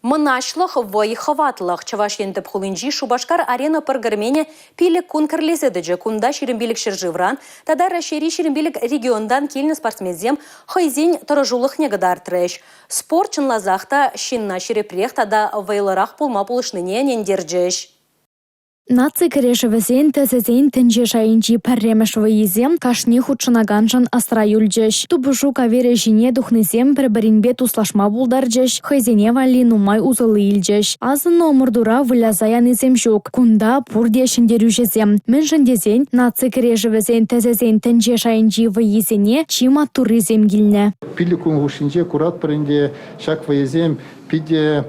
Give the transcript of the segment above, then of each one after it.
Мӑнаҫлӑх, вӑй, хӑватлӑх. Чӑваш Ен тӗп хулинчи Шупашкар-Арена пӑр керменӗ 5 кун кӗрлесе тӑчӗ. Кунта 25 ҫӗршывран тата Раҫҫейри 25 регионтан килнӗ спортсменсем хӑйсен тӑрӑшулӑхне кӑтартрӗҫ. Спорт чӑнласах та ҫынна ҫирӗпрех тата вӑйлӑрах пулма пулӑшнине ӗнентерчӗҫ. Наци кӗрешӗвӗсен тӗсӗсен тӗнче шайӗнчи пӗрремӗш вӑййисем кашни хутшӑнаканшӑн асра юлчӗҫ. Тупӑшу кавирӗ ҫине тухнисем пӗр-пӗринпе туслашма пултарчӗҫ, хӑйсене валли нумай усӑлли илчӗҫ. Асӑннӑ ӑмӑртура выляса янисем ҫук. Кунта пурте ҫӗнтерӳҫӗсем. Мӗншӗн тесен наци кӗрешӗвӗсен тӗсӗсен тӗнче шайӗнчи вӑййисене чи маттуррисем килнӗ. 5 кун хушшинче куратпӑр ӗнтӗ ҫак вӑйӑсем питӗ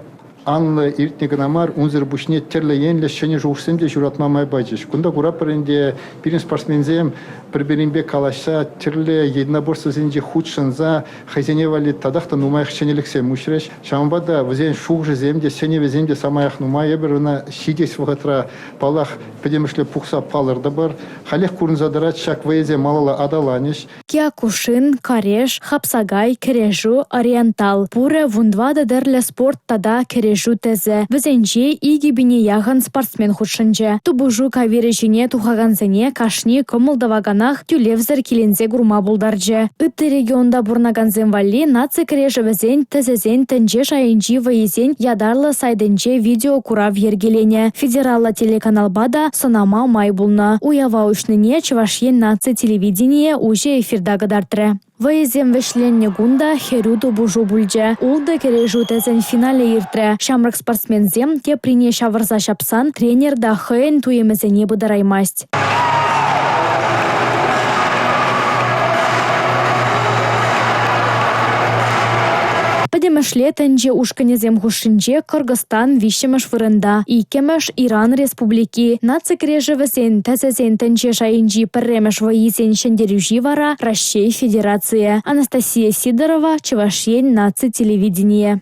анлӑ иртнӗ кӑна мар, унсӑр пуҫне тӗрлӗ енлӗ ҫӗнӗ шухӑшсем те ҫуратма май пачӗҫ. Кунта куратпӑр ӗнтӗ, пирӗн спортсменсем пӗр-пӗринпе калаҫса, тӗрлӗ единоборствӑсенче хутшӑнса хӑйсене валли татах та нумаях ҫӗнӗлӗхсем уҫрӗҫ. Ҫавӑнпа та вӗсен шухӑшӗсем те, сӗнӗвӗсем те самаях нумай. Эпир ӑна ҫитес вӑхӑтра, паллах, пӗтӗмӗшле пухса палӑртӑпӑр. Халех курӑнса тӑрать, ҫак вӑйӑсем малалла аталанӗҫ. Киокушин, корэш, хапсагай, кӗрешӳ, ориентал – пурӗ 14 тӗрлӗ спорт тата кӗрешӳ тӗсӗ. Вӗсенче 2 пине яхӑн спортсмен хутшӑнчӗ. Тупӑшу кавирӗ ҫине тухакансене кашни кӑмӑл тӑваканах тӳлевсӗр киленсе курма пултарчӗ. Ытти регионта пурӑнакансем валли наци кӗрешӗвӗсен тӗсӗсен тӗнче шайӗнчи вӑййисен ятарлӑ сайтӗнче видеокурав йӗркеленӗ. Федераллӑ телеканалпа та сӑнама май пулнӑ. Уява уҫнине Чӑваш Ен наци телевиденийӗ уҫӑ эфирта кӑтартрӗ. Вӑйӑсем вӗҫленнӗ кун та хӗрӳ тупӑшу пулчӗ. Ултӑ кӗрешӳ тӗсӗн финалӗ иртрӗ. Ҫамрӑк спортсменсем теприне ҫавӑрса ҫапсан тренер та хӑйӗн туйӑмӗсене пытараймасть. Пӗтӗмӗшле тӗнче ушкӑнӗсем хушшинче Кӑркӑсстан виҫҫӗмӗш вырӑнта, иккӗмӗш – Иран Республики. Наци кӗрешӗвӗсен тӗсӗсен тӗнче шайӗнчи пӗрремӗш вӑййисен ҫӗнтерӳҫи вара – Раҫҫей Федерацийӗ. Анастасия Сидорова, Чӑваш Ен наци телевиденийӗ.